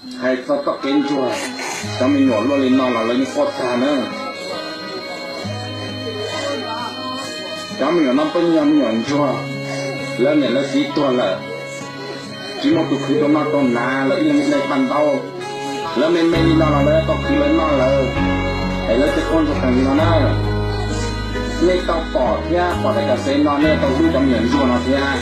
Hais txog txoj kev ntsuag, cov me nyuam luaj li no los lawv yeej quaj tag na. Cov me nyuam no peb yog me nyuam ntsuag, lawv niam lawv txiv tuag lawm, tsis muaj tus khwv rau noj rau hnav, lawv ib leeg ib daim paj ntaub. Lawv me me li no los lawv tau khwv lawv noj lawm, es lawv thiaj quaj ntsuag qees li no na. Nej tau pom thiab pom daim kam xev no nej tau hlub cov me nyuam ntsuag no thiab.